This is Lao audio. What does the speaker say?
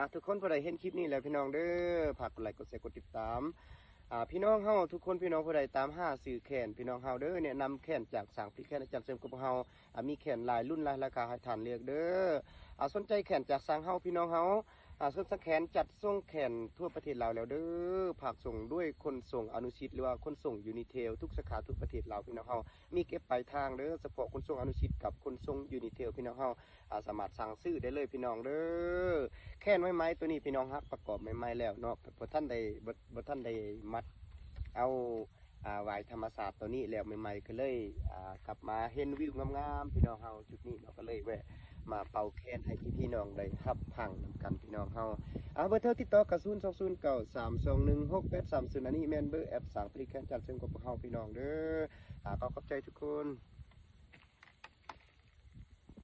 ອ່າ ທຸກຄົນຜູ້ໃດເຫັນຄລິບນີ້ແລ້ວ ພີ່ນ້ອງເດີ ຝາກກົດໄລ ກົດແຊ ກົດຕິດຕາມ. ອ່າ ພີ່ນ້ອງເຮົາທຸກຄົນ ພີ່ນ້ອງຜູ້ໃດຕາມຫາຊື້ແຂນ ພີ່ນ້ອງເຮົາເດີ ແນະນຳແຂນຈາກສາງຜະລິດແຂນອາຈານເສີມກັບພວກເຮົາ. ອ່າ ມີແຂນຫຼາຍລຸ້ນຫຼາຍລາຄາໃຫ້ທ່ານເລືອກເດີ. ອ່າ ສົນໃຈແຂນຈາກສາງເຮົາ ພີ່ນ້ອງເຮົາ ອ່າ ເຄື່ອງສັກແຂນ ຈັດສົ່ງແຂນທົ່ວປະເທດລາວແລ້ວເດີ. ພາກສົ່ງດ້ວຍຂົນສົ່ງອະນຸສິດ ຫຼືວ່າຂົນສົ່ງຢູນິເທວ ທຸກສາຂາທົ່ວປະເທດລາວ ພີ່ນ້ອງເຮົາ. ມີເກັບປາຍທາງເດີ ສະເພາະຂົນສົ່ງອະນຸສິດກັບຂົນສົ່ງຢູນິເທວ ພີ່ນ້ອງເຮົາ ອ່າ ສາມາດສັ່ງຊື້ໄດ້ເລີຍ ພີ່ນ້ອງເດີ. ແຂນໃໝ່ໆໂຕນີ້ ພີ່ນ້ອງ ຮັກປະກອບໃໝ່ໆແລ້ວເນາະ ບໍ່ທັນໄດ້ ບໍ່ ບໍ່ທັນໄດ້ມັດເອົາ ອ່າ ຫວາຍທຳມະຊາດໂຕນີ້ແລ້ວໃໝ່ໆ ກໍເລີຍ ອ່າ ກັບມາເຫັນວິວງາມໆ ພີ່ນ້ອງເຮົາ ຈຸດນີ້ເນາະ ກໍເລີຍແວະມາເປົ່າແຄນໃຫ້ພີ່ໆນ້ອງໄດ້ຮັບຟັງນຳກັນ ພີ່ນ້ອງເຮົາ. ອ່າ ເບີໂທຕິດຕໍ່ກໍ ສູນສອງສູນເກົ້າສາມສອງໜຶ່ງຫົກແປດສາມສູນ ອັນນີ້ແມ່ນເບີແອັບສາງຜະລິດແຂນຈັດເສີມຂອງພວກເຮົາ ພີ່ນ້ອງເດີ. ອ່າ ຂໍຂອບໃຈທຸກຄົນ.